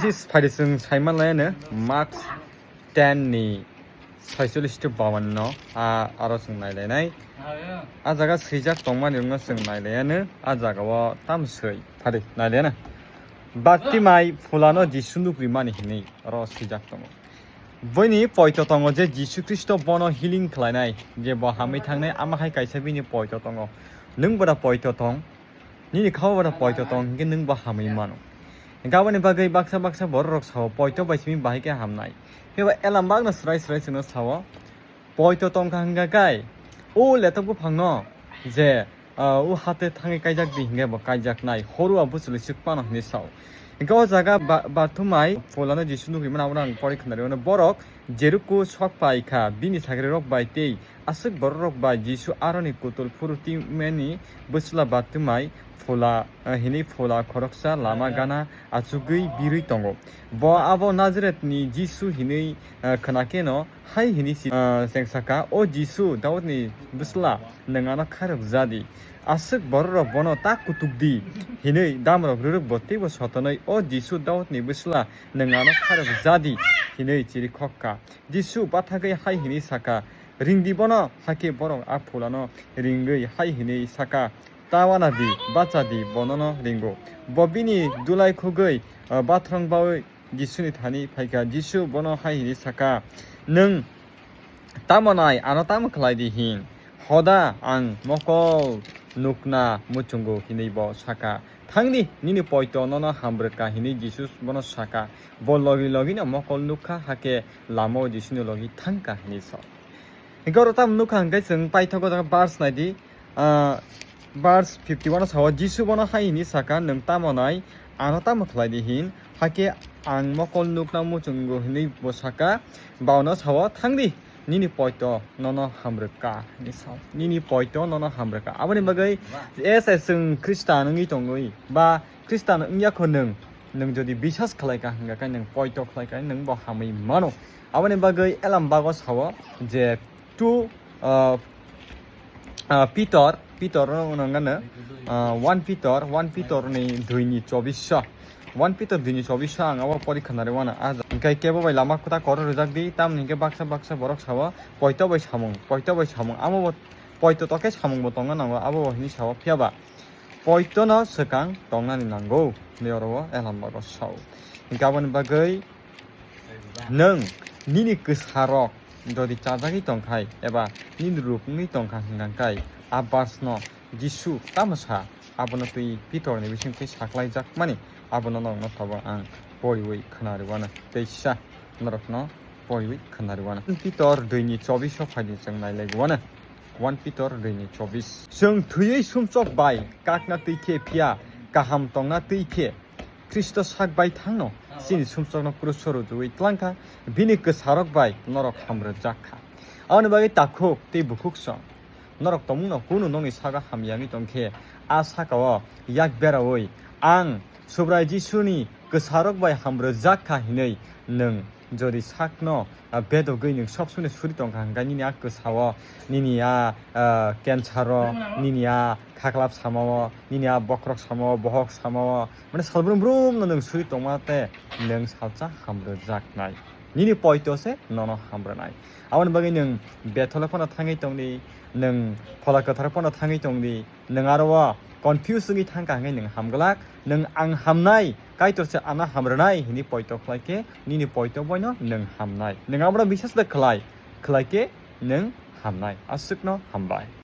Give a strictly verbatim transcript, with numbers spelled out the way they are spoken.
Sis phaidi chwng saima laiano March ten ni saicholish to bawan no a aro chwng nailainai. A jaga swijak tongmani rokno chwng nailaiano a jaga o tam swi phaidi nailaiano. Bartimai phulano Jisu nukrimani hinwi aro swijak tongo. Boini poito tongo je Jisu Khristo bono healing khlainai, je bo hamwi thangnai, ama hai kaisa bini poito tongo. Nwng boda poito tong, nini khao boda poito tong, hinkhe nwng bo hamwi mano. Hinkhe aboni bagwi baksa baksa bororok sao, poito bai simi bahai khe hamnai. Phiya ba elam bagno swrai swrai chwngno sao, poito tongkha hwnkha khe, o letok buphangno je, ah, o hate thangwi kaijak di hinkhe bo kaijaknai, horua buchwlwi swk phano hinwi sao. Hinkhe o jaga ba-, Bartimai phulano Jisu nukrimano abono ang pori khwnarwi mano, borok Jeriko sok pai kha, bini sagrirok bai tei aswk bororok bai Jisu aroni kutul phuru twimani bwsla Bartimai phula, ah, hinwi phula khoroksa lama gana achugwi birwi tongo. Bo abo Nazaretni Jisu hinwi, ah, khwna kheno hai hinwi si-, ah, chengsaka, "O Jisu, Daudni bwsla, nwng ano khairok ja di." Aswk bororok bono ta kutuk di hinwi damrok rwrwk bo teibo sotonwi, "O Jisu, Daudni bwsla, nwng ano khairok ja di," hinwi chirikhok kha. Jisu bathagwi hai hinwi saka, "Ring di bono." Hakhe borok a phulano ringwi hai hinwi saka, "Ta wana di, bacha di, bo nono ringo." Bo bini dulai khugwi, ah, bathrwng bawi Jisuni thani phaikha. Jisu bono hai hinwi saka, "Nwng tamo nai, ano tamo khlai di hin? Hoda ang mokol nukna muchungo," hinwi bo saka. "Thang di, nini poito nono hamrwkha," hinwi Jisu bono saka. Bo logi logino mokol nukha, hakhe lamao Jisuni logi thangkha hinwi sa. Hinkhe oro tamo nukha hinkhe chwng paithago jaga verse nai di. Ah, verse fifty one o sao, Jisu bono hai hinwi saka, "Nwng tamo nai, ano tamo khlai di hin? Hakhe ang mokol nukna muchungo," hinwi bo saka. Baono sao, "Thang di, nini poito nono hamrwkha," hinwi sao. "Nini poito nono hamrwkha." Aboni bagwi S S chwng Khristan wngwi tongwi ba Khristan wngya kho nwng, nwng jodi bisas khlai kha hwnkha khe nwng poito khlai kha nwng bo hamwi mano. Aboni bagwi elam bago sao je two, ah, ah, Pitor, Pitor no nangano, ah, one Pitor, one Pitor ni dui ni chobbish o, one Pitor dui ni chobbish o ang abo pori khwnarwi mano. Ah, hinkhe kebo bai lama kwtak koro rwjak di, tamni hinkhe baksa baksa borok sao, "Poito bai samung, poito bai samung." Amo bo poito tokhe samung bo tongna nango, abo bo hinwi sao. Phiya ba poitono swkang tongnani nango hinwi oro o elam bago sao. Hinkhe aboni bagwi nwng nini kwsarok jodi chajagwi tongkhai eba nini ruk wngwi tongkha hwnkha khe a verse no Jisu tamo sa, abono twi Pitor ni bising twi saklaijakmani, abono norokno tabuk ang poriwi khwnarwi mano. Teisa norokno poriwi khwnarwi mano. Pitor dui ni chobbish o phaidi chwng nailaiwi mano. One Pitor dui ni chobbish. Chwng thwiwi sumsok bai kakna twi khe phiya kaham tongna twi khe Khristo sak bai thangno chini sumsokno kruso rwjagwi tlangkha, bini kwsarok bai norok hamrwjak kha. Aboni bagwi takhuk tei bukhuk song norok tongmungno kunu nokni sago hamya wngwi tongkhe, a sakao yak beraui ang Subrai Jisuni kwsarok bai hamrwjak kha hinwi nwng jodi sakno, ah, bedogwi nwng sob somoi suri tongkha hwnkhe nini a kwsao, nini a, ah, cancer o, nini a khaklap samao, nini a bokhorok samao, bohok samao, mane salbrum brumno nwng suri tongma tei nwng salsa hamrwjaknai. Nini poito se nono hamrwnai. Aboni bagwi nwng Bethel phano thangwi tongdi, nwng Phola Kwthar phano thangwi tongdi, nwng aro o confuse wngwi thangkha hwnkhe nwng hamglak, nwng ang hamnai, Kaitor se ano hamrwnai hinwi poito khlai khe nini poito boino nwng hamnai. Nwng abono bisas da khlai, khlai khe nwng hamnai. Aswkno hambai.